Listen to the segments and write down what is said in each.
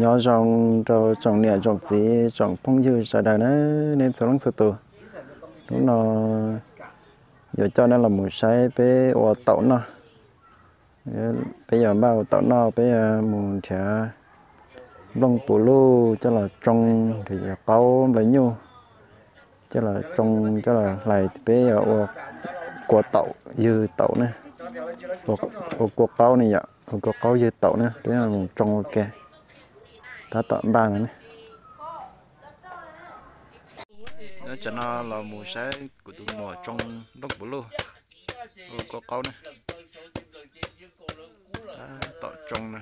Nyob zoo rau tsoom niam tsoom txiv tsoom phooj ywg sawv daws na, nej txhua leej txhua tus. Hnub no yuav coj nej los mus saib peb ua taum noj. Peb yuav npaj ua taum noj, peb yuav mus nrhiav nplooj puv luj coj los tsoo, nrhiav cov qaub nplawv nyuj coj los tsoo, coj los hlais, peb yuav ua kua taum ywg taum na. Ua kua qaub ne yom, ua kua qaub ywg taum na, peb yuav mus tsoo ua ke tab tom npaj no ne. Tam no los mus saib kuv tus muam tsoo nplooj puv luj, ua kua qaub ne, tab tom tsoo na.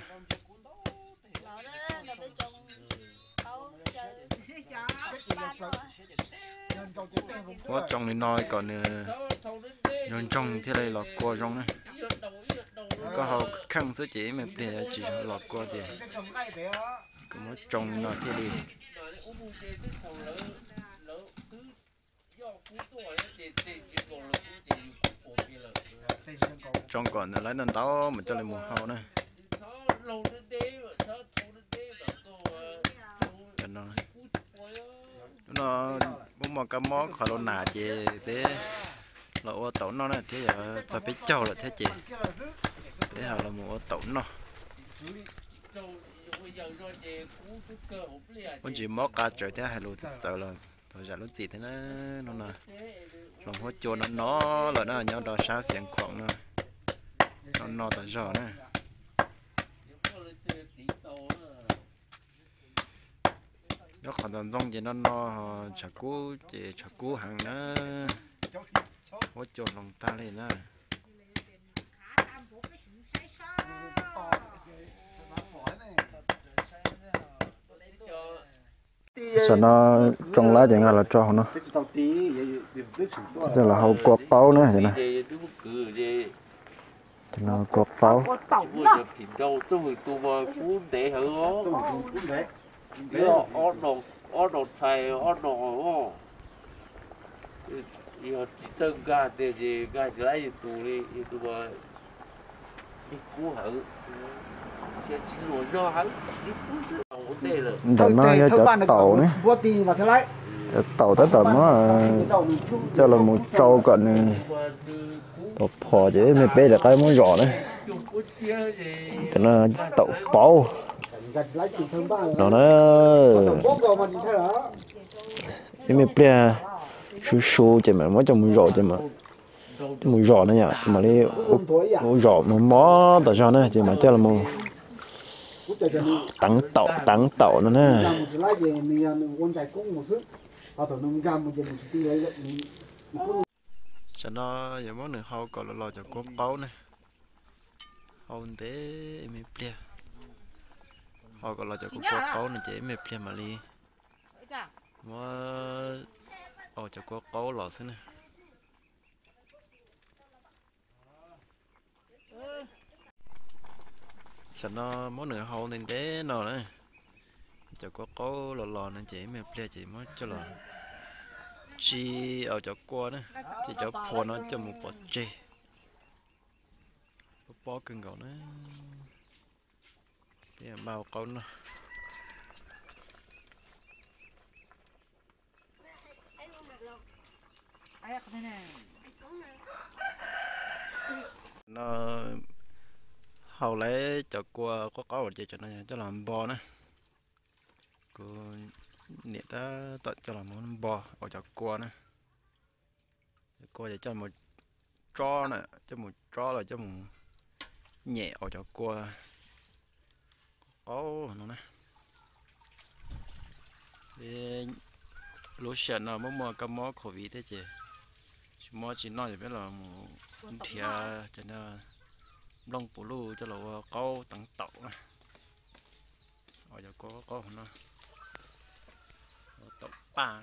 Muab tsoo li no kom nws ntsoog ntsoog thiaj li los kua zoo na. Koj hau kheej xwb ces ib me pliag yuav tsis los kua ces koj muab tsoo li no thiaj li. Tsoo kom nws lawv ntau ntau mas coj li mus hau na. Hnub no muaj muaj kab mob corona ces peb los ua taum noj na thiab, yog txog peb caug lawm thiab ces peb ho los mus ua taum noj. Muaj ntsis mob qa tsawv thiab hais lus txawv txawv los thov zam lub txim thiab na. Hnub no hloov huab cua no no lawm na, nyob rau sab Xiav Khuam no no no tas zog na. Nyob qhov ntxoov ntxoo ces no no, tshav kub ces tshav kub heev na. Huab cua hloov tag li na. Saum no tsoo lawm ces nqa los tso hauv no, coj los hau kua qaub na. Kua qaub. Ntawm no yog cov taum ne, cov taum tab tom muab coj los mus tsau kom nws phom phom ces me peb rov qab muab zom na. Cov no taum pauv no na. Ib me pliag su su ces mam muab coj mus zom ces mam coj mus zom na yom, ces mam li ua zom mos mos tas zog na ces mam coj los teev taum teev taum no na. Tam no yuav muab nws hau kom los los cov kua qaub na. Hau ntev ib me pliag, hau kom los cov kua qaub no ces ib me pliag mam li muab au cov kua qaub los xwb na. Tam no muab nws hau ntev ntev no na, cov kua qaub los los no ces ib me pliag ces muab coj los tsi au cov kua na, ces cov phua no coj mus pov tseg, pob kawg nkaus na. Peb npaj ua qaub noj. No hau lawm cov kua qaub qaub ces cov no coj los npo na. Kuv niam tab tom coj los mus npo au cov kua na. Cov kua ces coj mus tsob na, coj mus tsob los coj mus nyem au cov kua qaub no na. Lub sij hawm no muaj muaj kab mob covid thiab ces tsis muaj tsis noj ces peb los mus nrhiav cov nplooj puv luj coj los ua qaub teev taum na. Au cov kua qaub no, taum paj,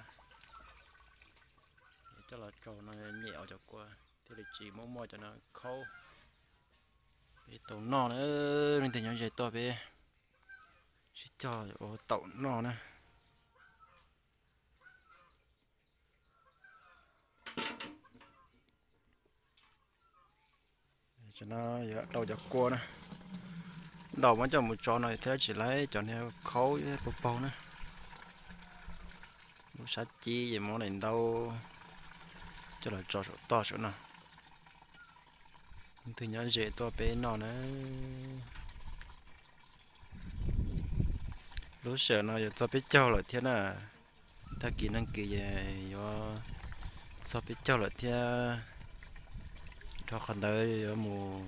coj los tsau no nyem au cov kua thiaj li tsis muaj muaj cov no khaub. Peb tau noj na, leej twg nyob ze tuaj peb sib cog ua taum noj na. Tam no yuav dau cov kua na, Daus muab coj mus tso no thiab tsis laib cov niag khaub paug paug na. Lub sab cib ces muab daim ntaub coj los tso saum toj saum no. Leej twg nyob ze tuaj peb noj na. Lub sij hawm no yuav txog peb caug lawm thiab na. Tag kis neeg kis es yuav txog peb caug lawm thiab. Rau qhov ntawd yuav mus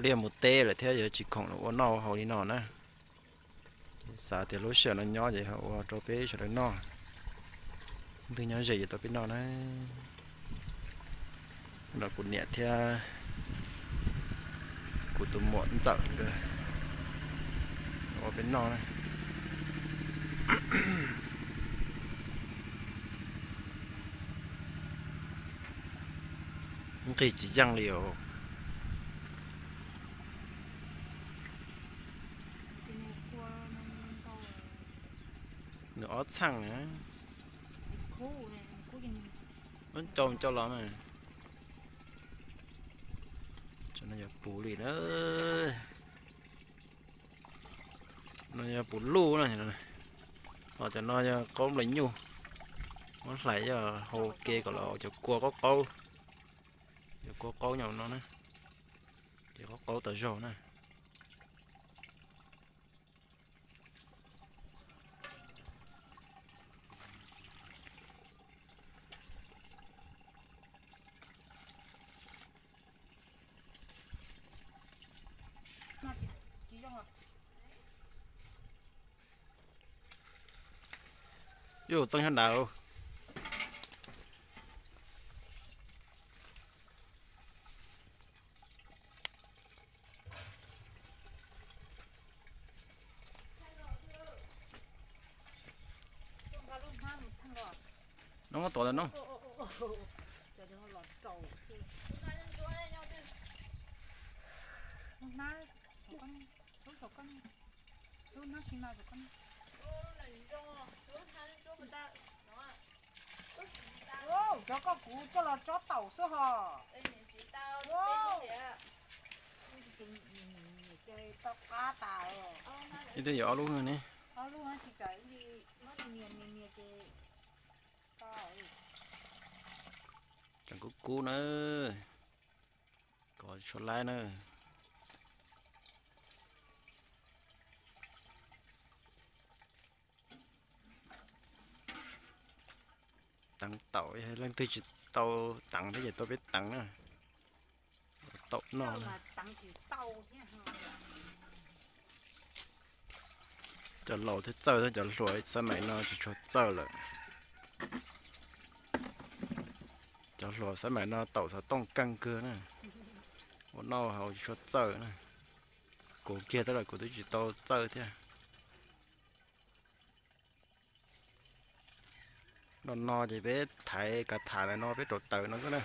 liaj mus teb lawm thiab yuav tsis khoom los ua noj ua haus li no na. Xav tias lub sij hawm no nyob ces ua rau peb sawv daws noj. Leej twg nyob ze yuav tau peb noj na. Los kuv niam thiab kuv tus muam ntxawm nkawd ua peb noj na. Nqig tsis yeej li os. Nws ob txheej na. Ub, cau cau los na. Cov no yog puv li na. No yog puv luj na. Ho cov no yog qaub nplej nyuj. Muab hlais coj hau ke kom los cov kua qaub qaub. Cov kua qaub nyob no na. Ces qaub qaub tas zog na. Yuj, txeeb sab nrad. Noo, tuav ntawm no. Cov koj kuv coj los tsob taum xwb hos. Tau qab tas. Ib tug yuav ob lub ne. Ob lub tsis tsam ib li, muab nias nias nias ces tau. Tseem kub kub na. Kom tsuas laib na. Teev taum, leej twg tsis tau teev thiab ces tuaj peb teev na. Taum noj. Cov laus thiaj txawj, cov hluas xab maim no tsis tshua txawj lawm. Cov hluas xab maim no taum xov tooj keej kawg na. Ua noj haus tsis tshua txawj na. Kuv kiag tab los kuv twb tsis tau txawj thiab. No no ces peb thaiv kav tham ntawm no peb rauv taws no xwb na.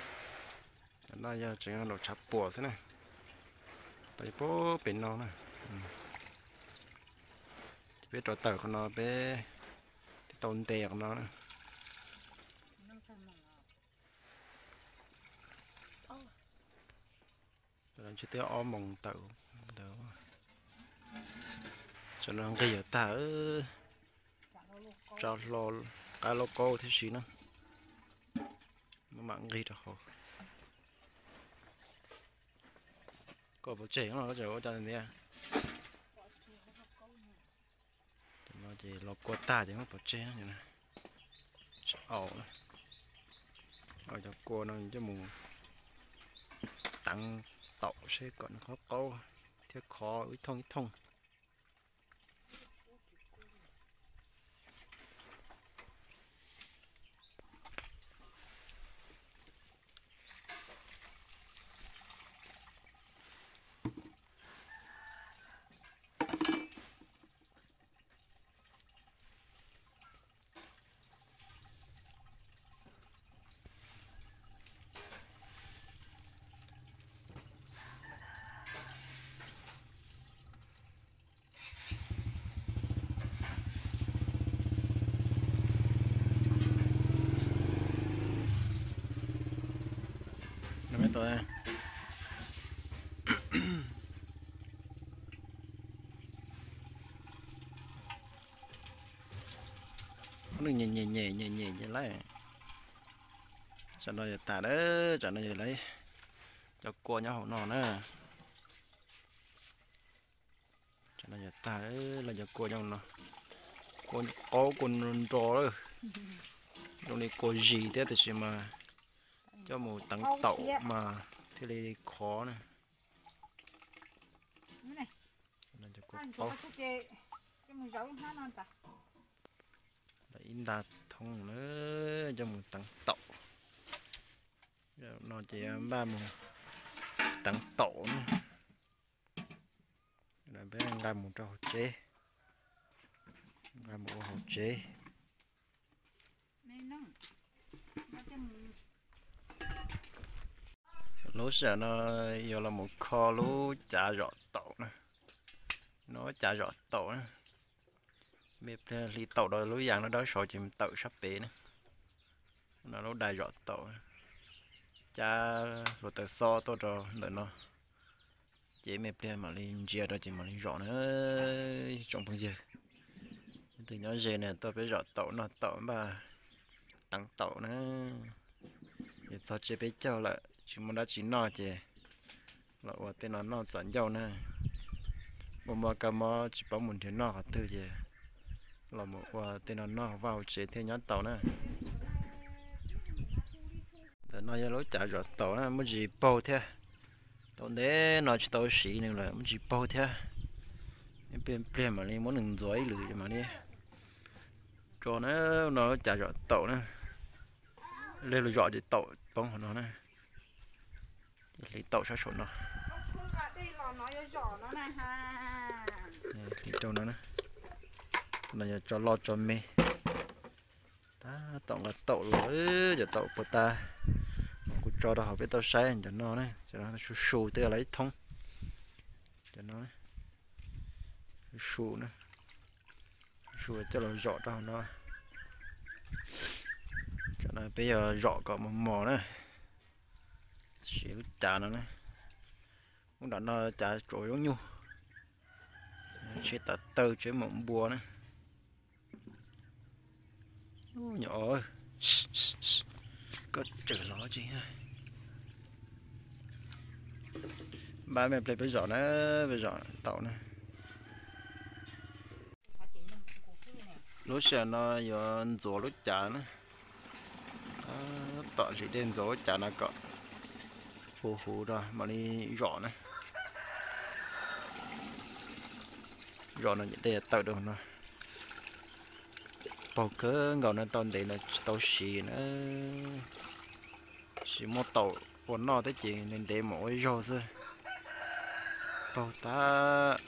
Cov no yog tseem yog nraum tshav puam xwb na. Tau pem no na. Ces peb rauv taws qhov no peb thiaj tau nte qhov no na. Ntshe twb ob moos tawm ntawd. Tsam no nqig yuav tag, tso hlo qab lauj kaub thiab si na. Mam nqig rau hauv. Koj pov tseg no koj tseem ua cas ntiag. Cov no ces los kua tag ces muab pov tseg no. Tsis aus na. Cov kua no coj mus teev taum seb kom nws qhov qaub thiab khov ib thooj ib thooj. Nyem nyem nyem nyem nyem lawm. Tsam no yog tas na, tsam no yog lawv cov kua nyob hauv no na. Tsam no yog tag, lawv cov kua nyob no, kua qaub kua nro lawm, zoo li kua zis thiab tiam sis mas coj mus teev taum mas thiaj li khov na. Cov kua qaub, lawv ib nta thoob na, coj mus teev taum. No ces npaj mus teev taum na. Peb nqa mus rau hauv tsev, nqa mus ua hauv tsev. Lub sij hawm no yuav los mus kho lub cav zom taum na. No cav zom taum na. Me pliag hliv taum rau lub yas no dawb saud ces mus tawm sab pem na. No lub dais zom taum, cab hluav taws xob tuaj rau ntawm no, ces me pliag mam li ntsia rau ces mam li zom na. Tsoom phooj ywg, leej twg nyob ze na tuaj peb zom taum noj taum npaj teev taum na. Ces txog tsiab peb caug lawm tsis muaj dab tsi noj ces los ua tej no noj txom ncauj na. Muaj mob kab mob tsis paub mus nrhiav noj qhov twg ces los mus ua tej no noj hauv vaj hauv tsev thiaj nyob taus na. Ntawm no yog lub cav zom taum na, muaj ntsis paug thiab. Tau ntev no tsis tau siv nws lawm muaj ntsis paug thiab. Ib pliag pliag mam li muab nws ntxuav ib lwm mam li tso na. No lub cav zom taum na, lig lus zom ces taum poob qhov no na. Hliv taum sab saum no. Hliv rau no na. No yog tso loj tso me. Tab tom nqa taum los, cov taum puas tas, kuv tso rau hauv peb tau saib cov no na, cov no su su twb los ib thoob. Cov no su su na, su coj los zom rau hauv no. Cov no peb yog zom kom mos mos na, siv lub cav no na. Ub nram no cav tsuav zoo nyuj, tsheb tav taw tsheb maum npua na. Nyob, koj tseem los tsis, npaj me pliag peb zom na, peb zom taum na. Lub sij hawm no yuav ntxuav lub cav na. Tom zim dej ntxuav lub cav no kom huv huv rau mam li zom na. Zom no ces dej tawm rau no. Paug kawg nkaus no tau ntev no tsis tau siv na. Tsis muaj taum ua noj thiab ces ntev ntev mam ua ib zaug xwb. Paug tag.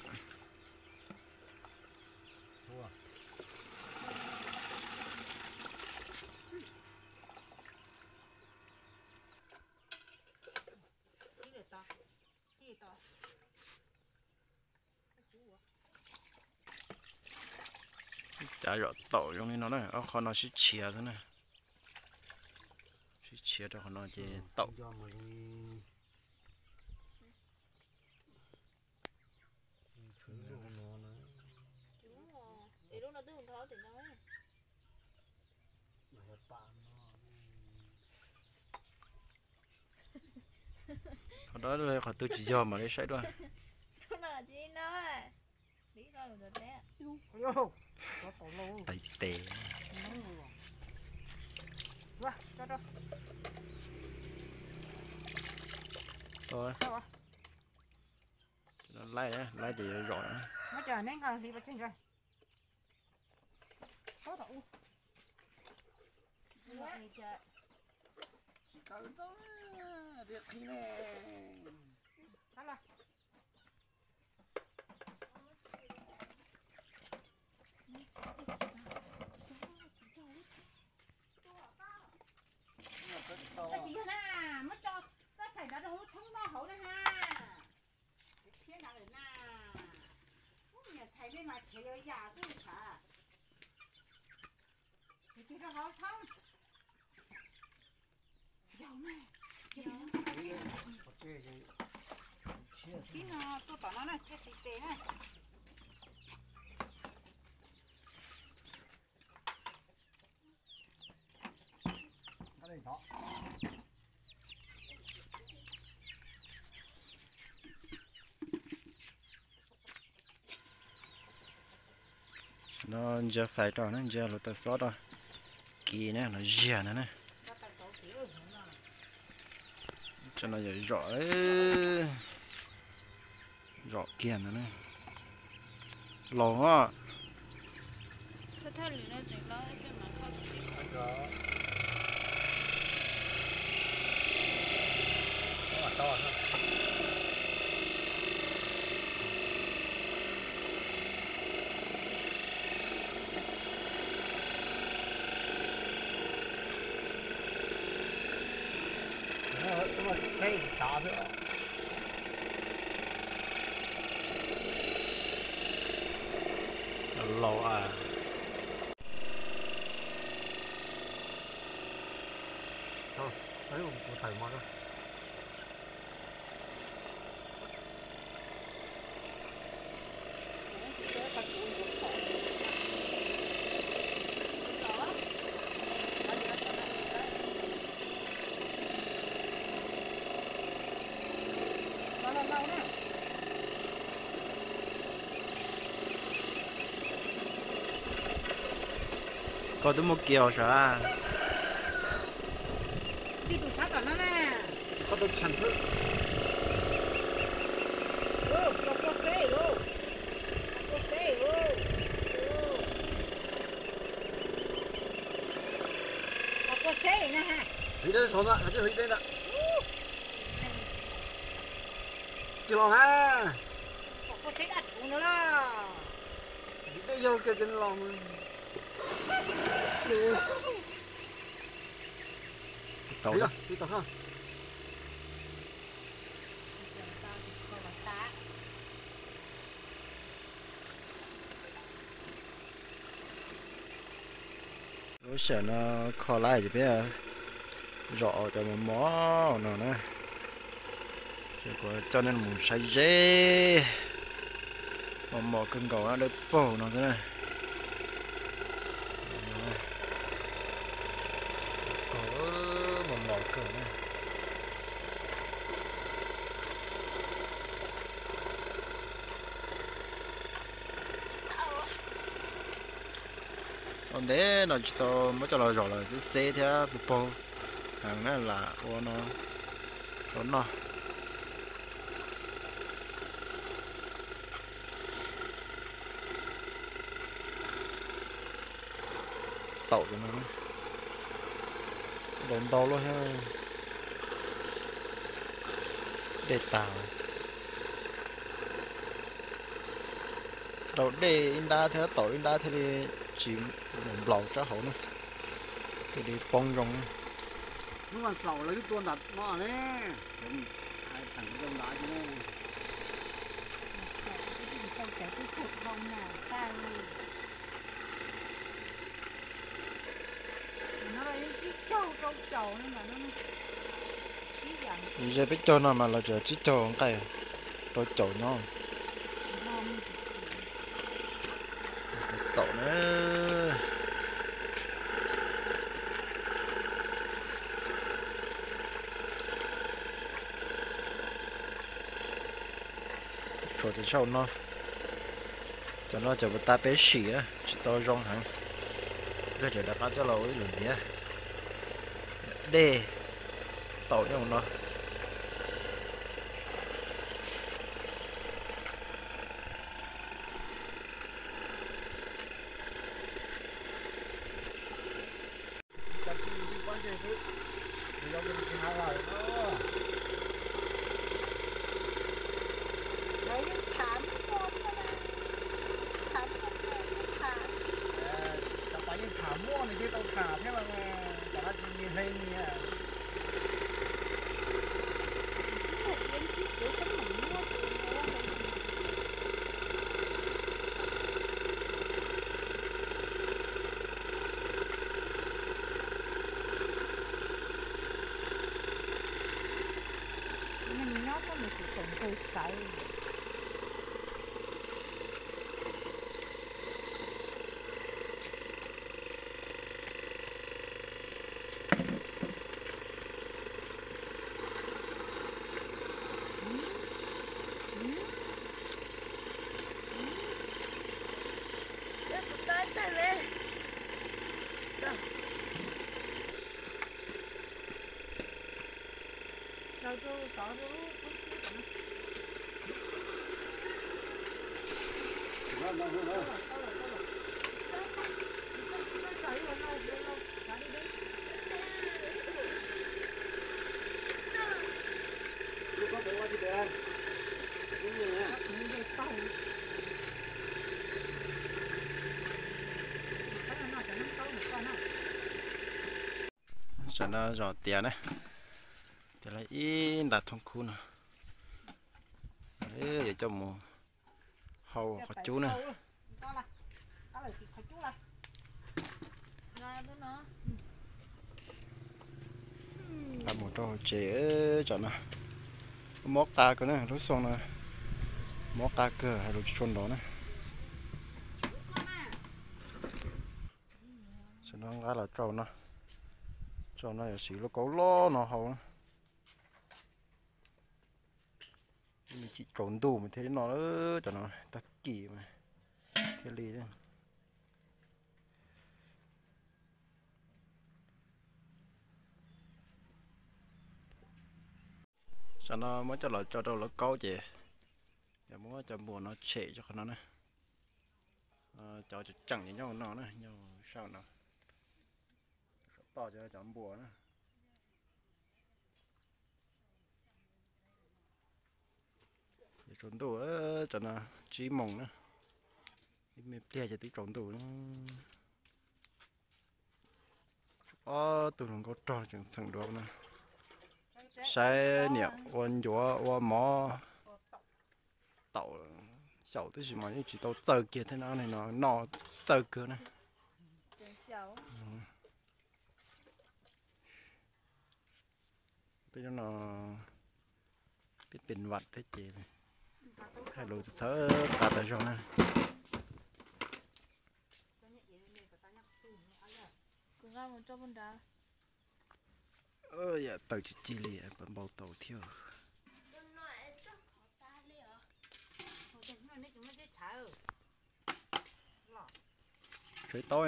Cav zom taum zoo li no na, ob qho no sib tshiav xwb na. Sib tshiav rau qhov no ces taum. Qhov no qhov twg tsis yog mam li saib dua. Tais tes. Laij, laij ces yuav zom. Tsis yog na, muab tso txoj xaim ntawd rau hauv thoob noj hauv na ha. Thiab ntawd lawm na. Ub, niam txhais nej mas khiav yuav yam xwb tshav. Tsis rau hauv thoob. Yog mas. Tib no tuaj tom no na, thiaj tsis tes na. No ntsia fais rau na, ntsia hluav taws xob rau kiag na, no ziag ntag na. Tso no yog zom, zom kiag ntag na. Laus os. Laus a. Koj twb muaj kiag os sav. Hliv dej saud ntag, hliv dej ntag. Tsis los na. Hliv dej yog kiag ces los. Tau, tau. Lub sij hawm no kho laib ces peb zom cov mos mos no na. Ces kuv coj nej mus saib ze. Mos mos kawg nkaus na, dawb paug no xwb na. Mos mos kawg na. Ua ntej no tsis tau muab coj los zom los xeb xeb thiab paug paug heev na, lam ua no tau noj. Taum cov no, daus ntau luaj thiab, dej tag. Daus dej ib nrab thiab taum ib nrab thiaj li tsis mus nplaus rab hauv na, thiaj li poob zoo na. Hnub vas xaum lawv twb tua nram no ne, hais theem zoo nrad. Ze peb caug no mas lawv tseem tsib caug nqaij rau caum nyob. Taum na. Tshuav cov saum no, cov no cov puas tas peb sim na, tsis tau zoo heev. Peb tseem rov qab coj los ua ib lwm ntxiv. Dej taum nyob no. Cov pais yeej tham muaj nws thiaj tau tham thiab mas, cov no tsis hle ni. Nyob koj mus tsis tau ntug xaiv. Tam no zos tiav na, tiav lawm ib nta thoob khub no, yuav coj mus hau qhov cub na. Mus rau hauv tsev, tam no mob qa kawg na, lub xyoo no mob qa kawg, hais lus tsis tshua nrov na. Tam no nqa los tsau no, tsau no yuav siv lub kaub loj no hau na. Nws tsis tsaus ntuj mas thiaj li no, tam no tag kis mas thiaj li. Tam no muab coj los tso rau lub kaub ces yog muab cov npuas no tshem rau qhov no na. Cov tseem tseem nyob hauv no na, nyob hauv saum no, saum toj cov npuas na. Yuav tsaus ntuj, tam no tsib moos na, ib me pliag ces twb tsaus ntuj na. Ob tug hluas nkauj rog tseem txheem duav no, saib niam ua ncuav ua mov taum xyaum tib si mas yeej tsis tau txawj kiag thiab no, no noj txawj kawg na. Peb no peb pem vam thiab ces hais lus txawv txawv tas zog na. Yam tawm tsis cig li, npau taws thiab. Tshuav ib taub,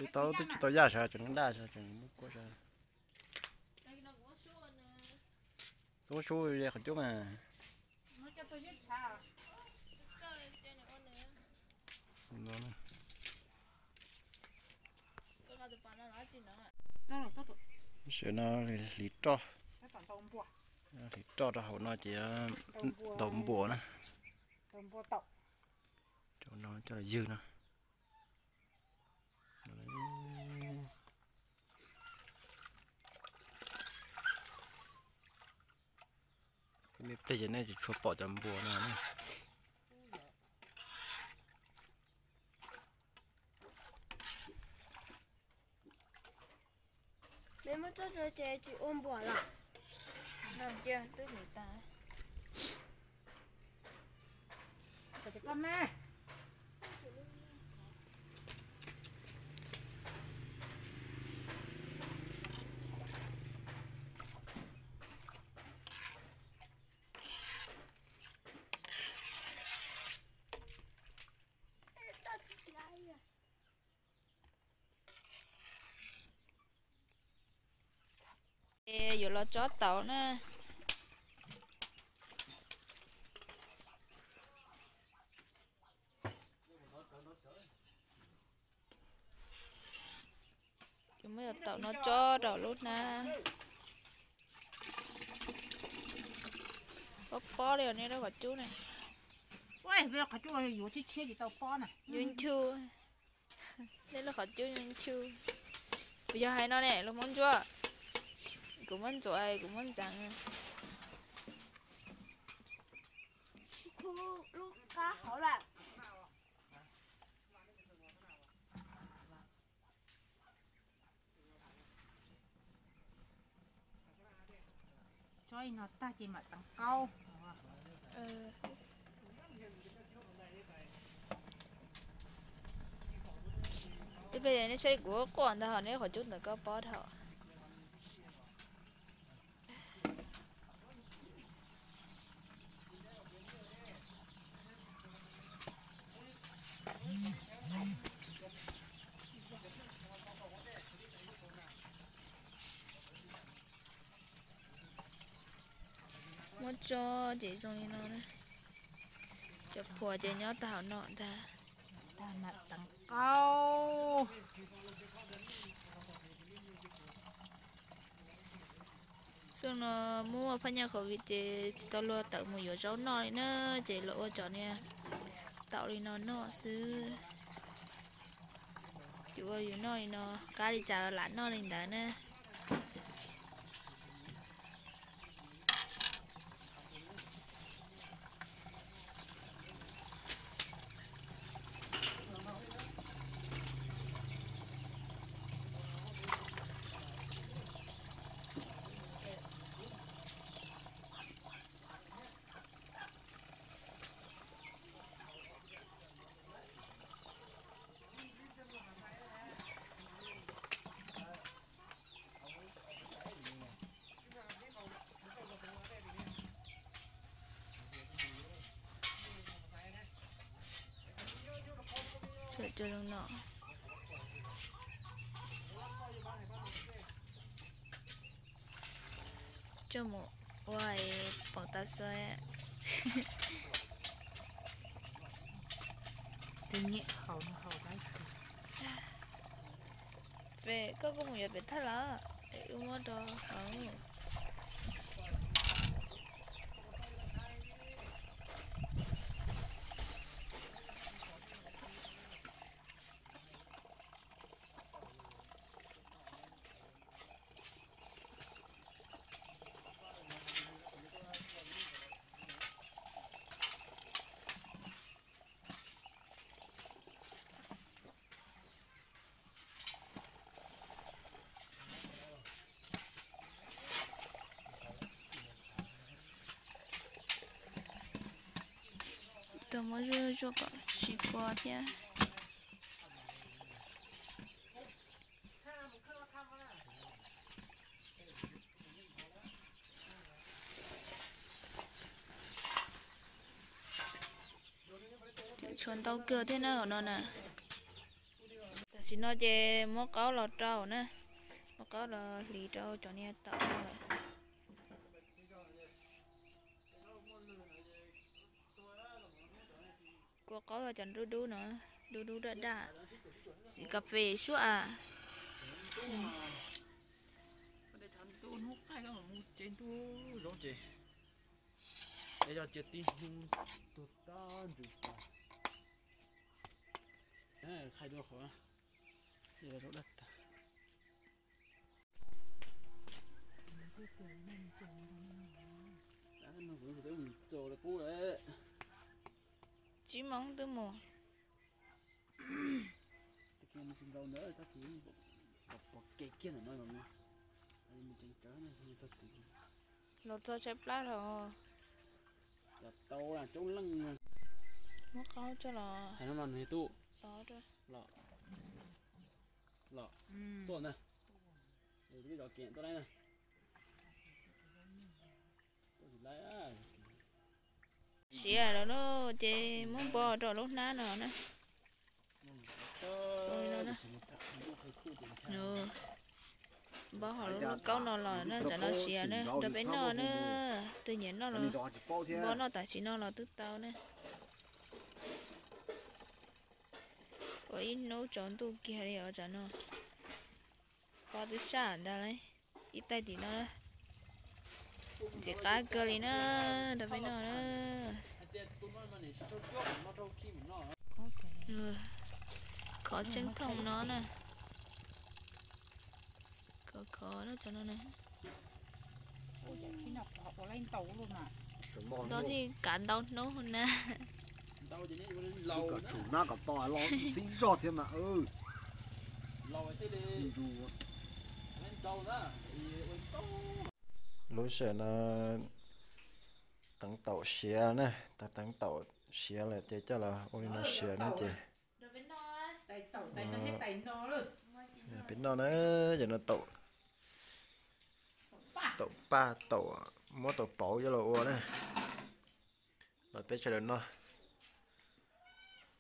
ib taub twb tsis tau yaj sav, tseem daj sav, tseem muab kuab sav. Tub sub ze qhov cub mas. Tam no hliv roj, hliv roj rau hauv no ces ntaus npuas na. Rau no coj los ywg no. Me pliag ces nej tsis tshua pom cov npuas no. Neb muab tso ces tsis ua npuas lawm. Twb hliv tas. Yuav los tsob taum na. Yuav muab cov taum no tso rau lub hnab. Pob pob li os, nej lub qhov cub ne. Yuav nchu. Nej lub qhov cub yuav nchu. Kuv yog hais no ne, lus Hmoob Ntsuab. Kuv muab ntxuav, kuv muab ntxeev. Tsob no tag ces mam teev qaub. Tib pliag nej saib kuv quaj ntag hos nej qhov cub ntawm koj pob dhau. Tso ces zoo li no na. Cov phuam ces nyob tag hauv no ntag. Tag mam teev qaub. Xyoo no muaj phaj nyaj covid ces tsis tau luag tawm mus yuav zaub noj li na, ces los ua cov niag taum li no noj xwb. Yuav ua yus noj li no, qab li cas los lam noj li ntawd na. Tso zoo no. Coj mus ua poom tau xua. Fem, koj kuj mus yuav pem thaj lawm, es wb muab rau hauv. Tus muab zuj zuaj kom tsis kua thiab. Tshuav ntau kawg thiab na hauv no na. Tam sim no ces muab qaub los rau na, muab qaub los hliv rau cov niag taum no lawm. Kua qaub yog cov dub dub no, dub dub daj daj, xim kas fes suab a. Khaij dua qhov, zaub daj tag. Tsib moos twb mus. Tsis nrau ntawd, tab sis pom kev kiag ntawm no los, los txog tshaib plab los. Cov tau coob leej. Muab qaub coj los. Hais no mas nws tub los, los tuaj ntag. Zov kev tuaj laib na. Siav lawm lauj, ces muab npo rau lub hnab no na. Npo hauv lub kaub no los na, tsam no siav na, rau peb noj na. Twg nyiam noj los npo noj tam sim no los twb tau na. Ua ib hnub tsaus ntuj kiag li os tsam no. Pob twb saj ntag lauj, ib taig tim no. Ntxim qab kawg li na, rau peb noj na. Khov tseeb thooj no na. Khov khov no cov no na. Nto thiaj kav ntau hnub na. Lub sij hawm no teev taum siav na, teev taum siav lawm ces coj los ua li no siav na ces. Peb noj na, cov no taum, taum paj taum, muab taum pauv coj los ua na. Los peb sawv daws noj.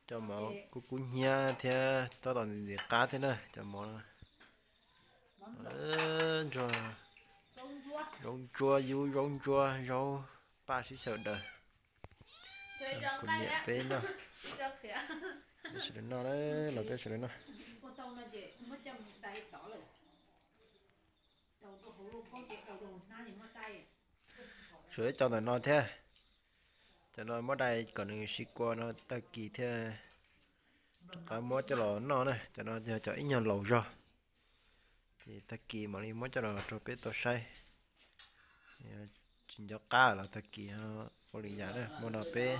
Cov mov kub kub hnyiab thiab tab tom ntxim ntxim qab thiab na cov mov no. Ntsuag, zaub ntsuab, yub zaub ntsuab, zaub paj sib xyaw daws. Kuv niam peb noj, peb sawv daws noj na, los peb sawv daws noj. Tshuav ib co ntawm no thiab, cov no muab dai kom nws sib kua no tag kis thiaj rov qab muab coj los noj na. Cov no yog cov ib nyuag laus zog, ces tag kis mam li muab coj los rau peb tau saib. Tsis nco qab los tag kis ua li yam na. Hmo no peb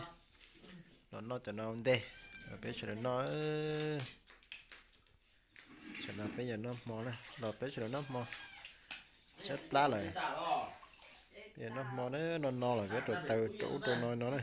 los noj cov no ua ntej, los peb sawv daws noj. Sawv daws peb yuav noj hmo na, los peb sawv daws noj hmo. Tshaib plab lawm, peb yuav noj hmo na, no no los peb rau taws rau ub rau no no na.